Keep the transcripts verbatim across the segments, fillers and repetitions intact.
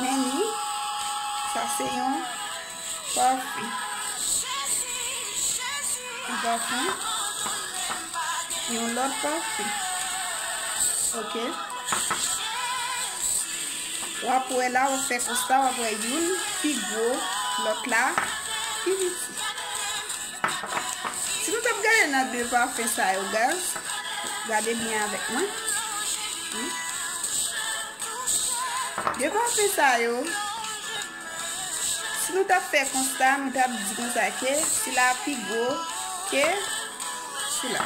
Annie, sa se yon pafen. Yon pafen. Yon lòt pafen. Ok. W ap wè la, w ap fè konsta, w ap wè youn pi gwo, lòt la pi piti. Si nou t ap gade nan de pafen sa yo, guys, gade byen avèk mwen. Hmm. De pafen sa yo, si nou t ap fè konsta, nou t ap di konsa ke sila pi gwo ke sila.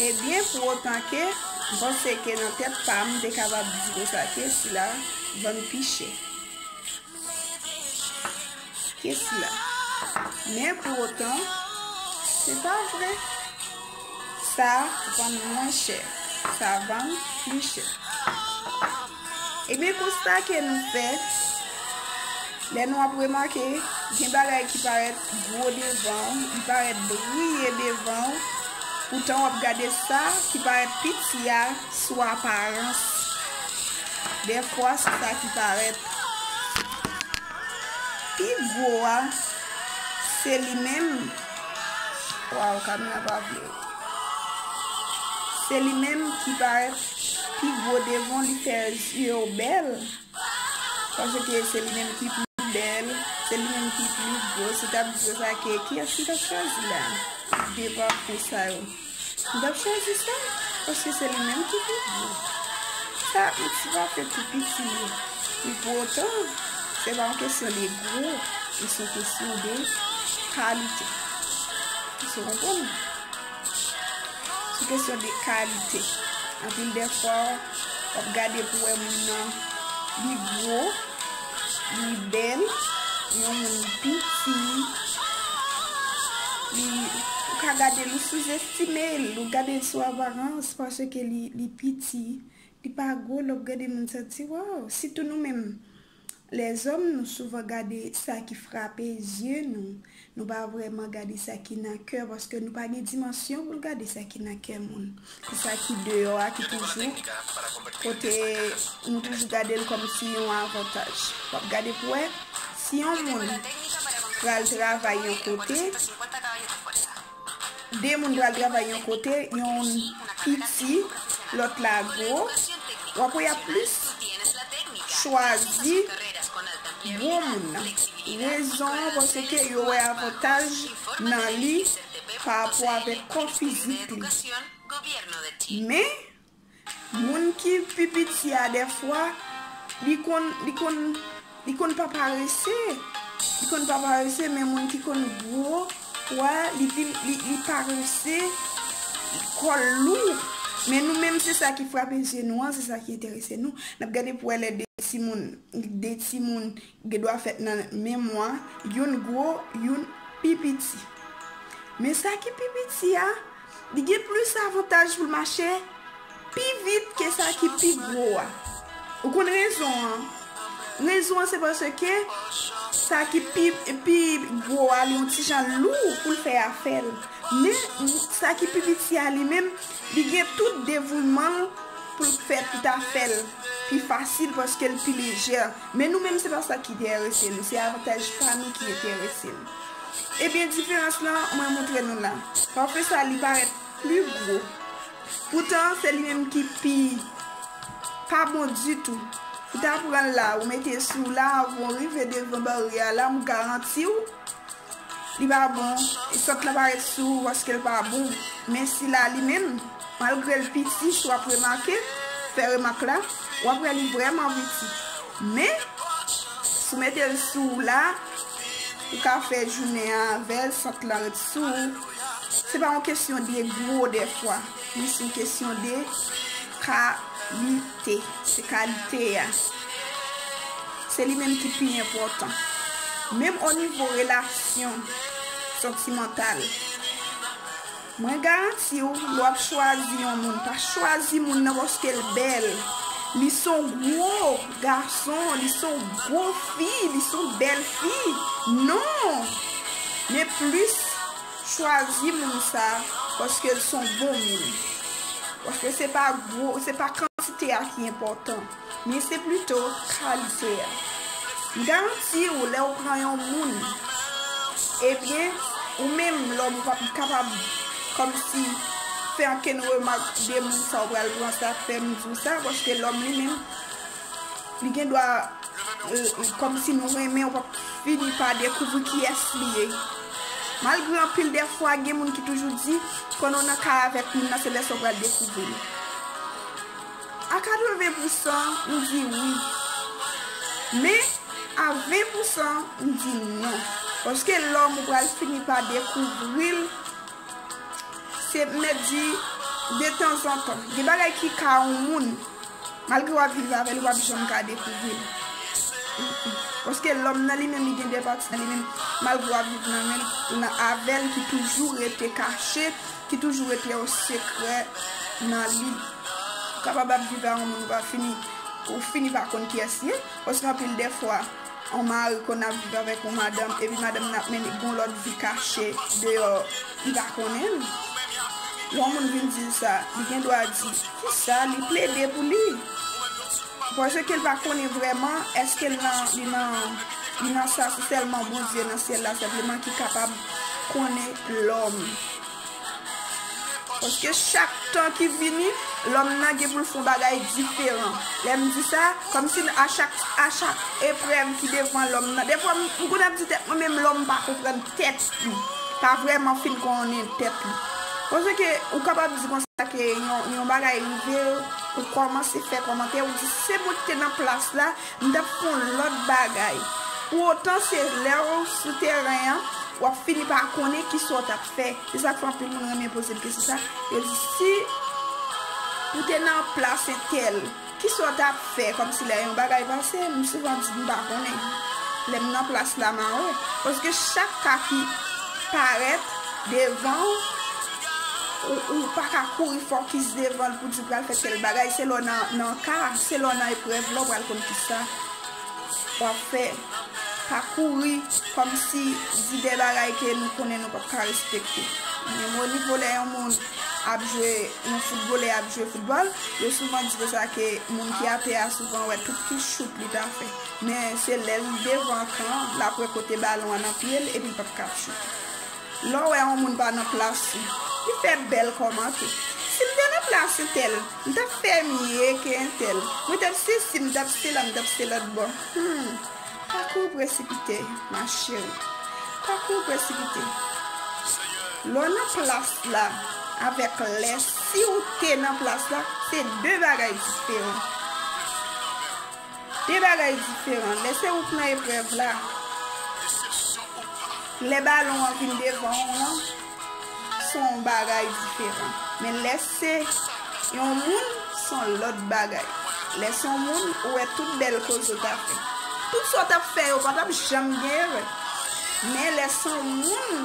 Ebyen, pou otan ke, m panse ke nan tèt pa m, m te kapab di konsa ke sila vann pi chè ke sila. Men pou otan, se pa vre. Sa vann mwen chè. Sa vann pli chè. Ebyen, konsta ke nou fè, lè nou ap remake, gen bagay ki parèt gwo devan w, li parèt briye devan w, poutan w ap gade sa ki parèt piti a sou aparans. Dèfwa, se sa ki parèt pi gwo a, se li menm. Waw, kamera pa vle. Se li menm ki parèt pi gwo devan, li fè zye w bèl. Paske se li menm ki pi bèl, se li menm ki pi gwo. Si w t ap di sa ke kiyès m t ap chwazi la? De pafen sa yo. M t ap chwazi sa, paske se li menm ki pi gwo. Sa, se pa fè tou piti ye. Men pou otan, se pa yon kesyon de gwo, men se yon kesyon de kalite. Èske w konprann? Se yon kesyon de kalite. Anpil de fwa, w ap gade pou wè moun nan, li gwo, li bèl, yon moun piti, li, ou ka gade l, ou souzestime l, ou gade l sou aparans, paske li, li piti, li pa gwo, lè w ap gade moun santi, waw, sitou nou menm, lèzòm, nou souvan gade sa ki frape zye nou, nou pa vrèman gade sa ki nan kè, paske nou pa gen dimansyon pou n gade sa ki nan kè moun. Se sa ki deyò a ki toujou, kote nou toujou gade l kòmsi yon avantaj. W ap gade pou wè, si yon moun pral travay yon kote, de moun pral travay yon kote, yon piti, lòt la gwo, w ap wè y ap plis chwazi gwo moun nan. Rezon an, paske yo wè avantaj nan li pa rapò avèk kò fizik li. Men, moun ki pi piti a, dèfwa, li konn, li konn, li konn pa parese. Li konn pa parese, men moun ki konn gwo, wè, li vin, li, li parese, kò l lou. Men nou menm, se sa ki frape zye nou an, se sa ki enterese nou. N ap gade pou wè lè de timoun, de timoun gen dwa fèt nan menm mwa, youn gwo, youn pi piti. Men sa ki pi piti a, li gen plis avantaj pou l mache pi vit ke sa ki pi gwo a. Ou konn rezon an? Rezon an se paske sa ki pi, pi gwo a, li yon ti jan lou pou l fè afè l. Men sa ki pi piti a li menm, li gen tout devouman l pou l fè tout afè l pi fasil paske l pi lejè. Men nou menm, se pa sa ki enterese nou, se avantaj pa nou ki enterese nou. Ebyen, diferans lan, mwen montre nou la. Pafen sa, li parèt pli gwo. Poutan, se li menm ki pi pa bon ditou. Ou ta pran l la, ou mete sou la, avan w rive devan baryè a la, m garanti w, li pa bon. Sant lan parèt sou ou paske l pa bon. Men sila li menm, malgre l piti, si w ap remake, fè remak la, w ap wè li vrèman piti. Men, si w mete l sou ou la, ou ka fè jounen an avè l, sant lan ret sou ou. Se pa yon kesyon de gwo dèfwa, men se yon kesyon de kalite. Se kalite a. Se li menm ki pi enpòtan. Menm o nivo relasyon santimantal. Mwen garanti w, lè w ap chwazi yon moun, pa chwazi moun nan paske l bèl. Li se yon gwo gason, li se yon gwo fi, li se yon bèl fi. Non! Men plis chwazi moun sa paske l se yon bon moun. Paske se pa gwo, se pa kantite a ki enpòtan. men se plito kalite a. M garanti w, lè w pran yon moun, ebyen, ou menm, lòm, ou p ap kapab kòmsi fè ankenn remak de moun sa w pral pran, sa k fè m di w sa, paske lòm li menm, li gen dwa, euh, kòmsi nou renmen, ou p ap fini pa dekouvri kiyès li ye. Malgre anpil de fwa, gen moun ki toujou di, pandan w nan kay avèk moun nan, se lè sa w pral dekouvri li. A katreven pousan, m di wi. Men, a ven pousan, m di non. Paske lòm ou pral fini pa dekouvri l, se m mèt di, detanzantan. Gen bagay ki ka yon moun, malgre w ap viv avè l, ou p ap janm ka dekouvri l. Mm, mm. Paske lòm nan li menm, li gen de pati nan li menm, malgre w ap viv nan men l, nan avè l, ki toujou rete kache, ki toujou rete yon sekrè nan li. Ou kapab ap viv a yon moun, ou pa fini, ou fini pa konn kiyès li ye, paske anpil de fwa, yon mari konn ap viv avèk yon madanm, epi madanm nan ap mennen yon lòt vi kache deyò, li pa konnen l. Lè yon moun vin di l sa, li gen dwa di, kisa li plede pou li? Paske l pa konnen vrèman, èske l nan, li nan, li nan sa, se sèlman Bondye nan syèl la senpleman ki kapab konnen lòm. Paske chak tan ki vini, lòm nan gen pou l fè yon bagay diferan. Lè m di sa, kòmsi a chak, a chak eprèv ki devan lòm nan. Defwa, m, m konn ap di tèt mwen, menm lòm pa konprann tèt li. Pa vrèman fin konnen tèt li. Paske ou kapab di konsa ke yon, yon bagay rive, ou kòmanse fè kòmantè, ou di, si se mwen ki te nan plas la, m t ap fè yon lòt bagay. Pou otan, se lè w sou teren an, w ap fini pa konnen kisa w t ap fè. Se sa k fè anpil moun renmen poze m kesyon sa. Yo di, si ou te nan plas entèl, kisa w t ap fè? Kòmsi lè yon bagay pase, m souvan di m pa konnen. Lè m nan plas la, m a wè. Paske chak ka ki parèt devan w, ou, ou pa ka kouri fokis devan l pou di w pral fè tèl bagay. Se lè w nan, nan ka, se lè w nan eprèv la, w pral konn kisa w ap fè. Pa kouri kòmsi di de bagay ke nou konnen nou p ap ka respekte. Menm o nivo lè yon moun ap jwe, yon foutbolè ap jwe foutbòl, yo souvan di konsa ke moun ki atè a souvan wè tout ki chout li ta fè. Men se lè l devan kan, l ap wè kote balon an nan pye l, epi l p ap ka ap choute. Lè w wè yon moun pa nan plas li, li fè bèl kòmantè. Si m te nan plas entèl, m t ap fè mye ke entèl. Mwen t ap sesi, m t ap sela, m t ap se lòt bò. Hmm. Pa kouri presipite, ma chérie. Pa kouri presipite. Lè w nan plas la avèk lè, si w te nan plas la, se de bagay diferan. De bagay diferan. Lè se ou k nan eprèv la, lè balon an vin devan w lan, se yon bagay diferan. Men lè se yon moun, se yon lòt bagay. Lè se yon moun, ou wè tout bèl koze w ta fè. Tout sa w t ap fè yo pa t ap janm gen erè. Men lè se yon moun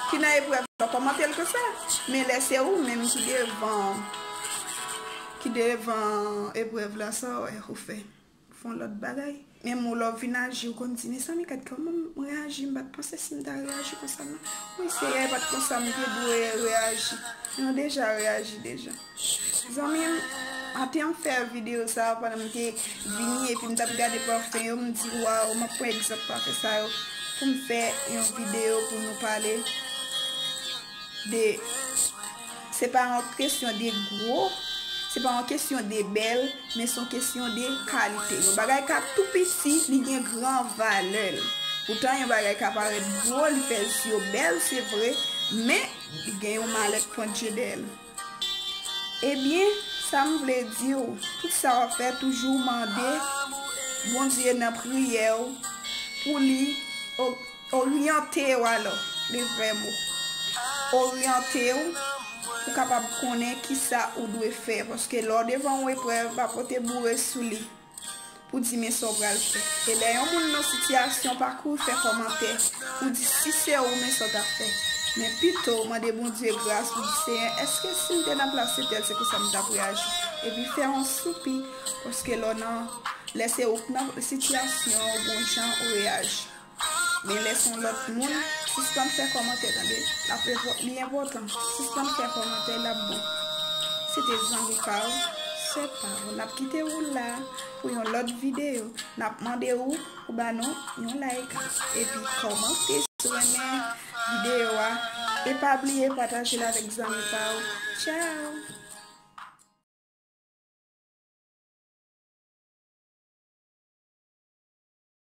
ki nan eprèv la, kòmante l konsa. Men lè se ou menm ki devan, ki devan eprèv la, sa w wè ou fè? Fè yon lòt bagay. Menm ou lè w vin aji, ou konn di, mezanmi, gad kòman m reyaji, m pa t panse si m ta reyaji konsa non. Wi, Seyè, e pa t konsa m te dwe reyaji. Men ou deja reyaji deja. Zanmi m, maten an m fè videyo sa a pandan m te vini epi m t ap gade pafen yo, m di, waw, m ap pran egzanp pafen sa yo pou m fè yon videyo pou nou pale de, se pa yon kesyon de gwo, se pa yon kesyon de bèl, men se yon kesyon de kalite. Yon bagay ka tou piti, li gen gran valè l. Poutan, yon bagay ka parèt gwo, li fè zye w bèl, se vre, men li gen yon malèt pwent je dèyè l. Ebyen, sa m vle di w, tout sa w ap fè, toujou mande Bondye nan priyè w pou li o-, oryante w alò, le vrè mo. Oryante w pou w kapab konnen kisa ou dwe fè, paske lè w devan yon eprèv, pa pote boure sou li pou di men sa w pral fè. E lè yon moun nan sitiyasyon, pa kouri fè kòmantè pou di si se ou men sa w t ap fè. Men pito mande Bondye gras pou di, Seyè, èske si m te nan plas entèl, se konsa m t ap reyaji? Epi fè yon soupi, paske lè w nan, lè se ou k nan sitiyasyon an, ou gon jan ou reyaji. Men lè se yon lòt moun, sispann fè kòmantè, tande. L ap enpò-, li enpòtan. Sispann fè kòmantè, l ap bon. Se te zanmi pa w, Sèt pa w. N ap kite w la pou yon lòt videyo. N ap mande w pou ba nou yon like epi kòmante si w renmen videyo a. E pa bliye pataje l avèk zanmi pa w. Tchao!